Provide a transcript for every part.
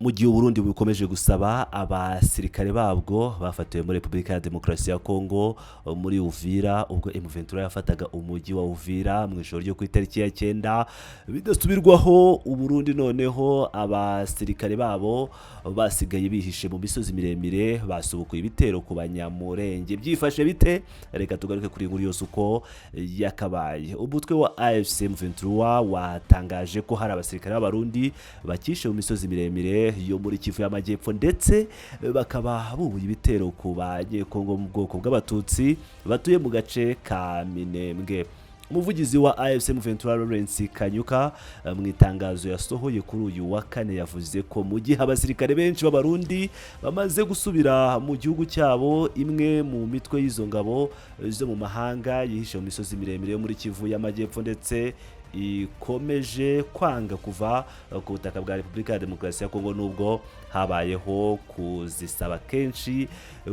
Mu gihe Uburundi bukomeje gusaba abasirikare babwo bafatiwe muri Repubulika ya Demokarasi ya Kongo muri Uvira, ubwo M23 yafataga umujyi wa Uvira mu ijoro ryo ku itariki ya 9, bidasubirwaho, Uburundi noneho abasirikare babo basigaye bihishe mu misozi miremire basubukuye ibitero ku Banyamurenge. Byifashe bite? Reka tugaruke kuri inkuru yose uko yakabaye. Umutwe wa AFC M23 watangaje ko hari abasirikare b'Abarundi bakishe mu misozi miremire yo muri Kivu y'Amajyepfo, ndetse bakaba bubuye ibitero ku Banyekongo mu bwoko bw'Abatutsi batuye mu gace ka Minembwe. Umuvugizi wa AFC M23, Lawrence Kanyuka, mu itangazo yasohoye kuri uyu wa kane, yavuze ko mu gihe abasirikare benshi b'Abarundi bamaze gusubira mu gihugu cyabo, imwe mu mitwe y'izo ngabo zo mu mahanga yihishe mu misozi miremire yo muri Kivu y'Amajyepfo, ndetse ikomeje kwanga kuva ku butaka bwa Repubulika ya Demokarasi ya Kongo, nubwo habayeho kuzisaba kenshi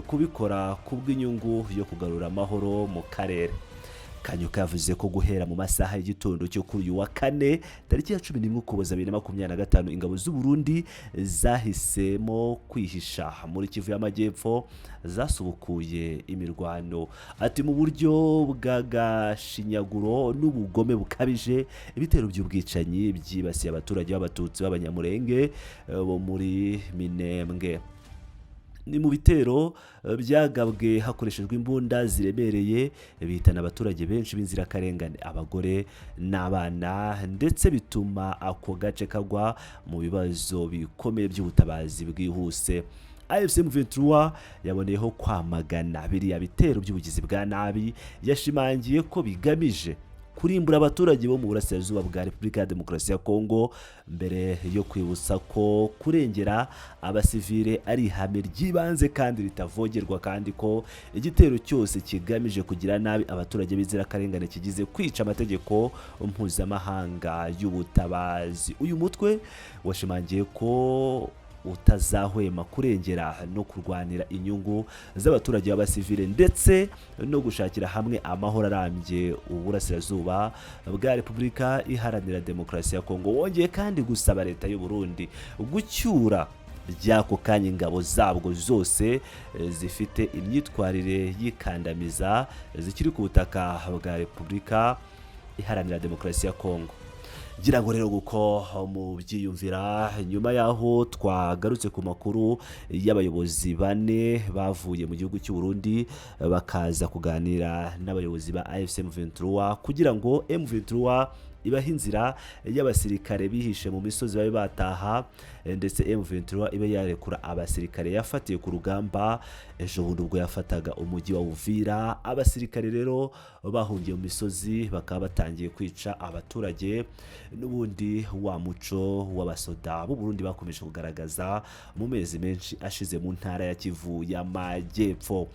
kubikora kubw'inyungu yo kugarura amahoro mu karere. Kanyuka yavuze ko guhera mu masaha y'igitondo cyo kuri uyu wa kane, tariki ya 11 Ukuboza 2025, ingabo z'u Burundi zahisemo kwihisha muri Kivu y'Amajyepfo zasubukuye imirwano. Ati: "Mu buryo bw'agashinyaguro n'ubugome bukabije, ibitero by'ubwicanyi byibasiye abaturage b'Abatutsi b'Abanyamurenge bo muri Minembwe. Ni mu bitero byagabwe hakoreshejwe imbunda ziremereye, bihitana abaturage benshi b'inzirakarengane, abagore n'abana, ndetse bituma ako gace kagwa mu bibazo bikomeye by'ubutabazi bwihuse." AFC M23 yaboneyeho kwamagana biriya bitero by'ubugizi bwa nabi, yashimangiye ko bigamije kurimbura abaturage bo mu burasirazuba bwa Repubulika ya Demokarasi ya Kongo, mbere yo kwibutsa ko kurengera abasivile ari ihame ry'ibanze kandi ritavogerwa, kandi ko igitero cyose kigamije kugira nabi abaturage b'inzirakarengane kigize kwica amategeko mpuzamahanga y'ubutabazi. Uyu mutwe washimangiye ko utazahwema kurengera no kurwanira inyungu z'abaturage b'abasivile, ndetse no gushakira hamwe amahoro arambye uburasirazuba bwa Repubulika Iharanira Demokarasi ya Kongo. Wongeye kandi gusaba leta y'u Burundi gucyura by'ako kanya ingabo zabwo zose zifite imyitwarire y'ikandamiza zikiri ku butaka bwa Repubulika Iharanira Demokarasi ya Kongo. Ngira ngo rero guko mu byiyumvira, nyuma y'aho twagarutse ku makuru y'abayobozi bane bavuye mu gihugu cy'u Burundi bakaza kuganira n'abayobozi ba AFC M23 kugira ngo M23 ibahe inzira y'abasirikare bihishe mu misozi babe bataha, ndetse M23 ibe yarekura abasirikare yafatiye ku rugamba ejo bundi ubwo yafataga umujyi wa Uvira. Abasirikare rero bahungiye mu misozi bakaba batangiye kwica abaturage, n'ubundi wa muco w'abasoda b'u Burundi bakomeje kugaragaza mu mezi menshi ashize mu ntara ya Kivu y'Amajyepfo.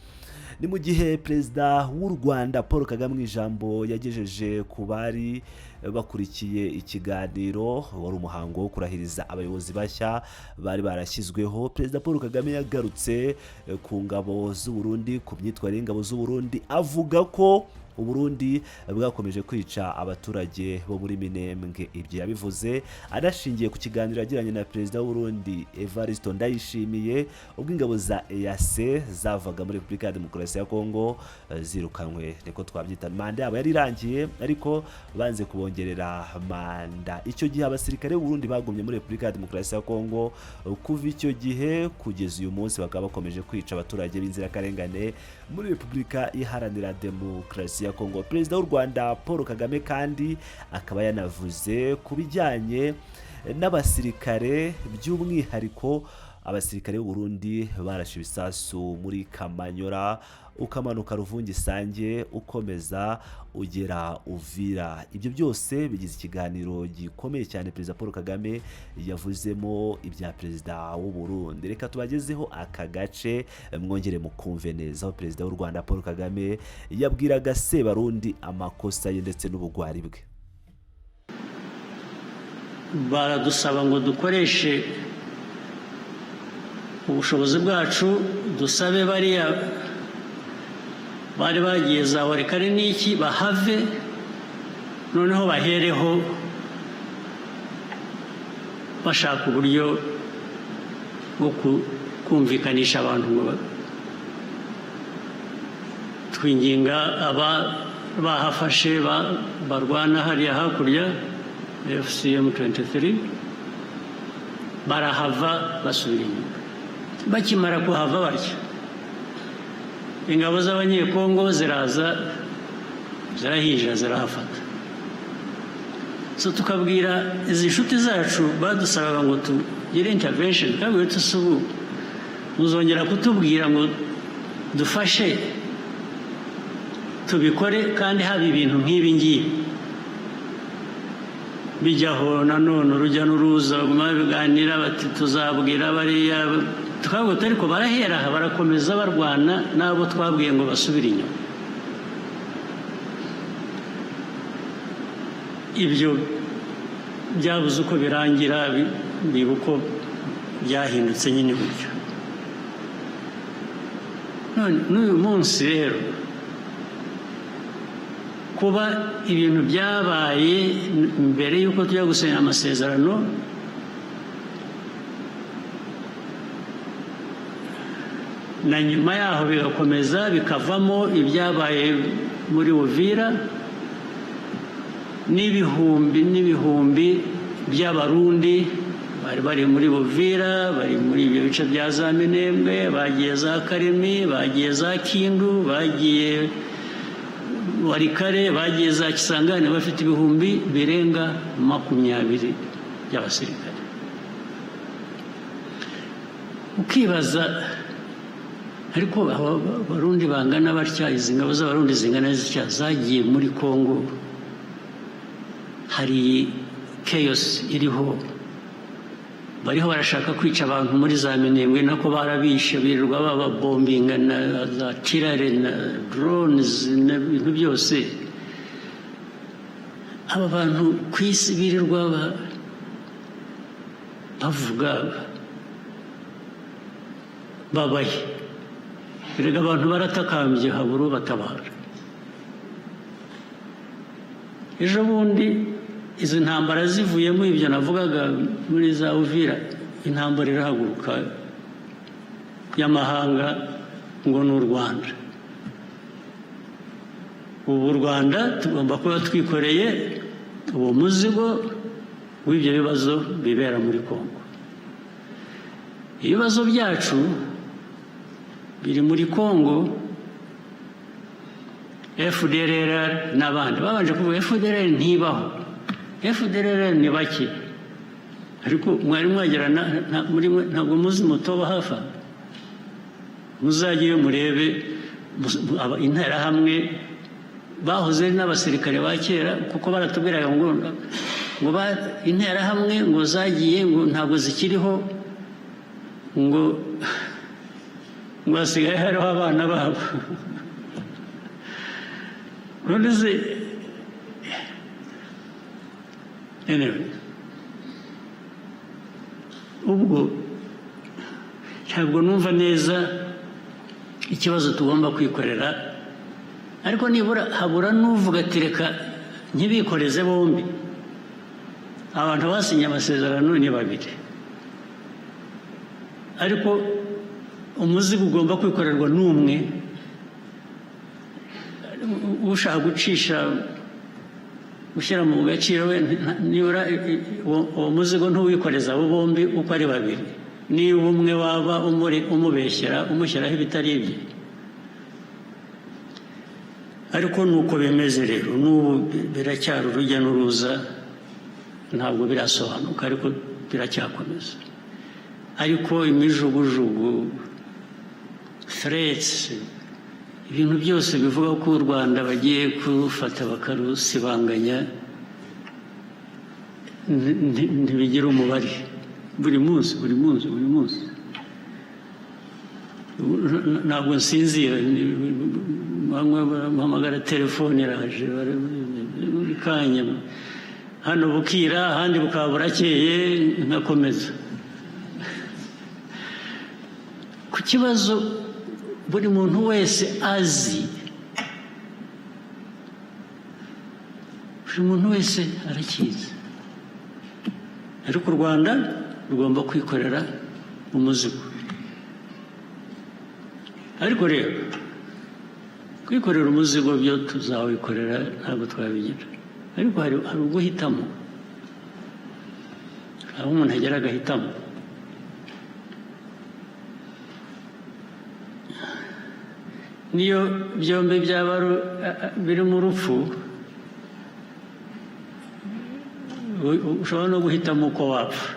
Ni mu gihe Perezida w'u Rwanda Paul Kagame, mu ijambo yagejeje ku bari bakurikiye ikiganiro, wari umuhango wo kurahiriza abayobozi bashya bari barashyizweho, Perezida Paul Kagame yagarutse ku ngabo z'u Burundi, ku myitwarire y'ingabo z'u Burundi, avuga ko Uburundi bwakomeje kwica abaturage bo muri Minembwe. Ibyo yabivuze anashingiye ku kiganiro yagiranye na Perezida w'Uburundi Evariste Ndayishimiye, ubwo ingabo za EAC zavaga muri Repubulika ya Demokarasi ya Kongo zirukanwe, niko twabyita. Manda yabo yari irangiye, ariko banze kubongerera manda. Icyo gihe abasirikare b'Uburundi bagumye muri Repubulika ya Demokarasi ya Kongo. Kuva icyo gihe kugeza uyu munsi bakaba bakomeje kwica abaturage b'inzirakarengane muri Repubulika Iharanira Demokarasi ya Kongo. Perezida w'u Rwanda Paul Kagame kandi akaba yanavuze ku bijyanye n'abasirikare, by'umwihariko abasirikare b'u Burundi barashe ibisasu muri Kamanyora, ukamanuka Ruvungi, Sange, ukomeza ugera Uvira. Ibyo byose bigize ikiganiro gikomeye cyane Perezida Paul Kagame yavuzemo ibya Perezida w'u Burundi. Reka tubagezeho aka gace mwongere mukumve neza aho Perezida w'u Rwanda Paul Kagame yabwiraga Sebarundi amakosa ye ndetse n'ubugwari bwe. Baradusaba ngo dukoreshe ubushobozi bwacu, dusabe bariya bari bagiye za Walikale n'iki bahave, noneho bahereho bashaka uburyo bwo kumvikanisha abantu ngo twinginga aba bahafashe barwana hariya hakurya, AFC M23, barahava basubira inyuma. Bakimara kuhava batya, ingabo z'Abanyekongo ziraza, zirahinjira, zirahafata. So tukabwira izi nshuti zacu badusabaga ngo tugire intervention, twabwira tuti: "Ubu muzongera kutubwira ngo dufashe tubikore kandi haba ibintu nk'ibi ngibi bijyaho?" Nanone urujya n'uruza, baguma babiganira bati: "Tuzabwira bariya." Tukavuga, ariko barahera aha barakomeza barwana n'abo twabwiye ngo basubire inyuma. Ibyo byabuze uko birangira, biba uko byahindutse nyine gutyo. None n'uyu munsi rero, kuba ibintu byabaye mbere y'uko tujya gusinya amasezerano, na nyuma yaho bigakomeza bikavamo ibyabaye muri Uvira, n'ibihumbi n'ibihumbi by'Abarundi bari bari muri Buvira, bari muri ibyo bice bya za Minembwe, bagiye za Karemi, bagiye za Kindu, bagiye Walikale, bagiye za Kisangani, bafite ibihumbi birenga 20 by'abasirikare. Ukibaza, ariko aba Barundi bangana batya, izi ngabo z'Abarundi zingana zitya zagiye muri Kongo, hari chaos iriho, bariho barashaka kwica abantu muri za Minembwe, nako barabishe, birirwa bababombinga na za artillery na drones n'ibintu byose. Aba bantu ku isi birirwa bavuga babahe? Erega abantu baratakambye, habura ubatabara. Ejo bundi izi ntambara zivuyemo, ibyo navugaga muri za Uvira, intambara irahaguruka y'amahanga ngo ni u Rwanda. Ubu u Rwanda tugomba kuba twikoreye uwo muzigo w'ibyo bibazo bibera muri Kongo. Ibibazo byacu biri muri Kongo, FDLR n'abandi babanje kuvuga. FDLR ntibaho, FDLR ni bake, ariko mwari mwagera muri mwe ntabwo muzi mutoba hafi aha. Muzajyeyo murebe Interahamwe bahoze ari n'abasirikare ba kera, kuko baratubwiraga ngo Interahamwe ngo zagiye, ngo ntabwo zikiriho, ngo hasigaye hariho abana babo. None se, anyway, ubwo ntabwo numva neza ikibazo tugomba kwikorera, ariko nibura habura n'uvuga ati: "Reka ntibikoreze bombi." Abantu basinye amasezerano ni babiri, ariko umuzigo ugomba kwikorerwa n'umwe. Ushaka gucisha, gushyira mu gaciro we, nibura uwo muzigo ntuwikoreza abo bombi uko ari babiri, niba umwe waba umubeshyera, umushyiraho ibitari ibye. Ariko nuko bimeze rero, n'ubu biracyari urujya n'uruza, ntabwo birasobanuka, ariko biracyakomeza. Ariko imijugujugu, threats, ibintu byose bivuga ko u Rwanda bagiye kurufata bakarusibanganya, ntibigira umubare. Buri munsi, buri munsi, buri munsi, ntabwo nsinzira. Bamwe bahamagara, telefone iraje buri kanya. Hano bukira, ahandi bukaba burakeye, nkakomeza ku kibazo buri muntu wese azi, buri muntu wese arakizi, ariko u Rwanda rugomba kwikorera. Umuzigo. Ariko rero kwikorera umuzigo byo tuzawikorera, ntabwo twabigira. Ariko hari uguhitamo, aho umuntu agera agahitamo. Niyo byombi byaba birimo urupfu, ushobora no guhitamo uko wapfa.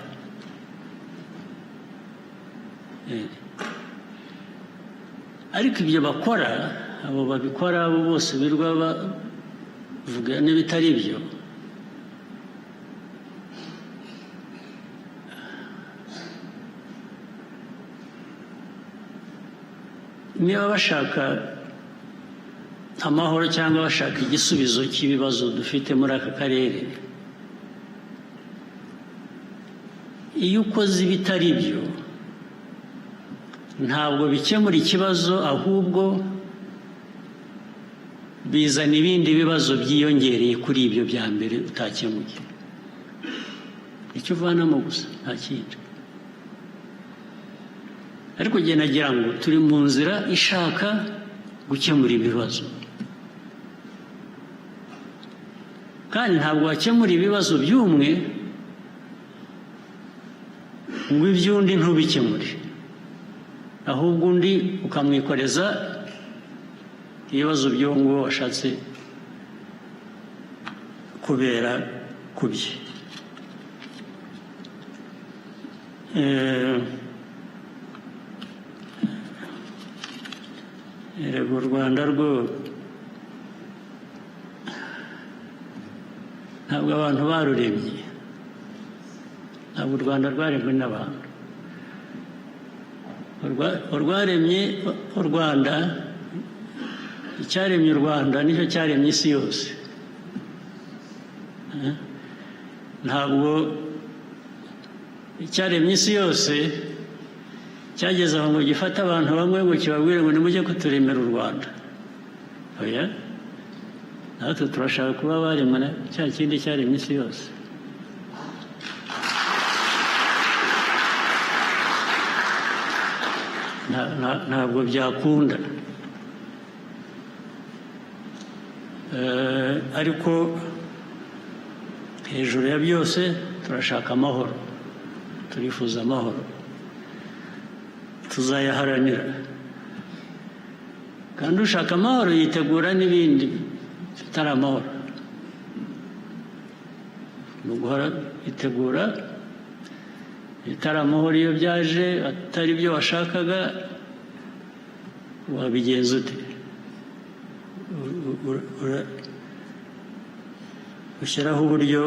Ariko ibyo bakora, abo babikora, abo bose birirwa bavuga n'ibitari byo, niba bashaka amahoro cyangwa bashaka igisubizo cy'ibibazo dufite muri aka karere, iyo ukoze ibitari byo ntabwo bikemura ikibazo, ahubwo bizana ibindi bibazo byiyongereye kuri ibyo bya mbere utakemuye. Icyo uvanamo gusa, nta kindi. Ariko njye nagira ngo turi mu nzira ishaka gukemura ibibazo, kandi ntabwo wakemura ibibazo by'umwe ngo iby'undi ntubikemure, ahubwo undi ukamwikoreza ibibazo by'uwo nguwo washatse kubera ku bye. Erega u Rwanda rwo ntabwo abantu baruremye, ntabwo u Rwanda rwaremwe n'abantu. Urwaremye u Rwanda, icyaremye u Rwanda nicyo cyaremye isi yose. Ntabwo icyaremye isi yose cyageze aho ngo gifate abantu bamwe ngo kibabwire ngo nimujye kuturemera u Rwanda. Oya, natwe turashaka kuba baremwe na cya kindi cyaremye isi yose. Ntabwo byakunda. Ariko hejuru ya byose turashaka amahoro, turifuza amahoro, tuzayaharanira. Kandi ushaka amahoro yitegura n'ibindi bitari amahoro. Ni uguhora itegura ibitari amahoro. Iyo byaje atari byo washakaga, wabigenza ute? Ushyiraho uburyo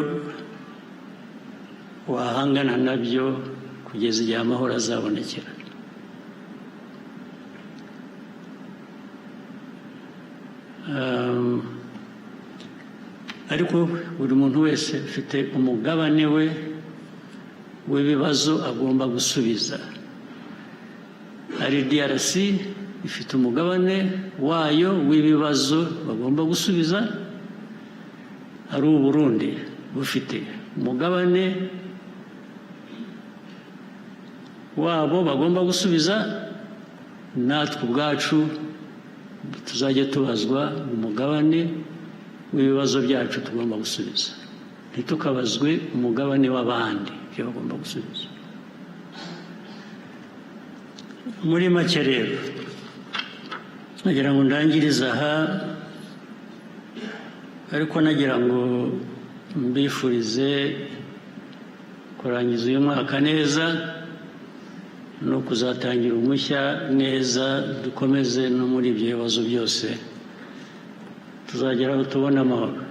wahangana nabyo kugeza igihe amahoro azabonekera. Ariko buri muntu wese ufite umugabane we w'ibibazo agomba gusubiza. Ari DRC ifite umugabane wayo w'ibibazo bagomba gusubiza, ari Uburundi bufite umugabane wabo bagomba gusubiza, natwe ubwacu tuzajya tubazwa umugabane w'ibibazo byacu tugomba gusubiza, ntitukabazwe umugabane w'abandi ibyo bagomba gusubiza. Muri make rero, nagira ngo ndangirize aha, ariko nagira ngo mbifurize kurangiza uyu mwaka neza no kuzatangira umushya neza, dukomeze no muri ibyo bibazo byose tuzagera aho tubona amahoro.